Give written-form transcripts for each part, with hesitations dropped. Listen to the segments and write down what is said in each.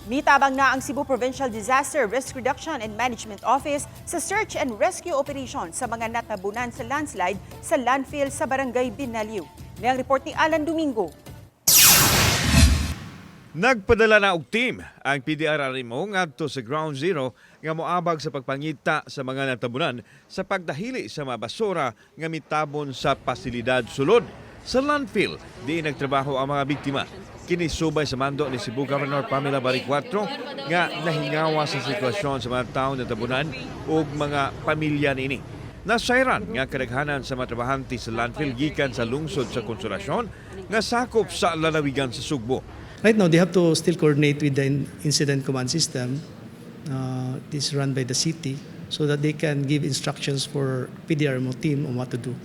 Mitabang na ang Cebu Provincial Disaster Risk Reduction and Management Office sa search and rescue operation sa mga natabunan sa landslide sa landfill sa Barangay Binaliw. Ni ang report ni Alan Domingo. Nagpadala na og team ang PDRRMO ngadto sa Ground Zero nga moabag sa pagpangita sa mga natabunan sa pagdahili sa mga basura nga mitabon sa pasilidad sulod sa landfill di nagtrabaho ang mga biktima. Kini subay sa mando ni Cebu Governor Pamela Baricuatro nga nahingawa sa sitwasyon sa mga tawo natabunan ug mga pamilya niini. Nasayran nga kadaghanan sa mga trabahante sa landfill gikan sa lungsod sa Consolacion nga sakop sa lalawigan sa Sugbo. Right now, they have to still coordinate with the incident command system. This is run by the city so that they can give instructions for PDRMO team on what to do.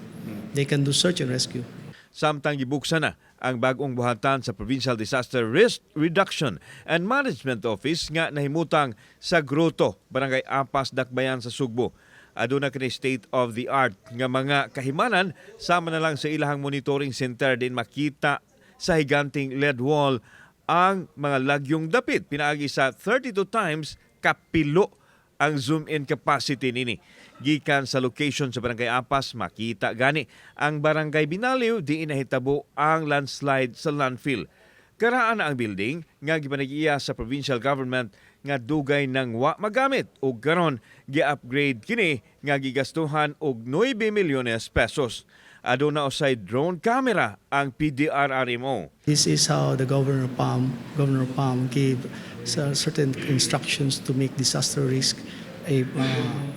They can do search and rescue. Samtang gibuksan na ang bagong buhatan sa Provincial Disaster Risk Reduction and Management Office nga nahimutang sa Gruto, Barangay Apas, Dakbayan sa Sugbo. Aduna kini state of the art nga mga kahimanan, sama na lang sa ilahang monitoring center din makita sa higanting LED wall ang mga lagyong dapit pinaagi sa 32 times kapilo ang zoom-in capacity nini. Gikan sa location sa Barangay Apas, makita gani ang Barangay Binaliw di nahitabo ang landslide sa landfill. Karaan na ang building nga gipanag-iya sa provincial government nga dugay nang wa magamit ug karon gi-upgrade kini nga gigastuhan og 9 milyones pesos. Aduna usay drone camera ang PDRRMO. This is how the Governor Pam gave certain instructions to make disaster risk a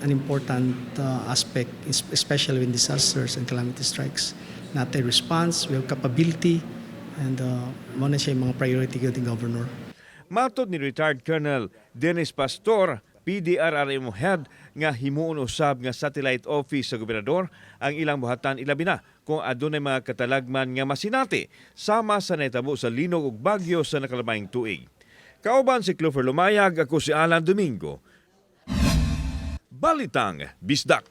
an important aspect, especially when disasters and calamity strikes. Not a response, we have capability, and mao na siya yung mga priority gyud ni Governor. Matod ni retired Colonel Dennis Pastor, PDRRMO head, nga himuon usab nga satellite office sa gobernador ang ilang buhatan, ilabi na kung adunay mga katalagman nga masinati sama sa nahitabo sa linog ug bagyo sa nakalabayng tuig. Kauban si Clover Lumayag, ako si Alan Domingo. Balitang Bisdak.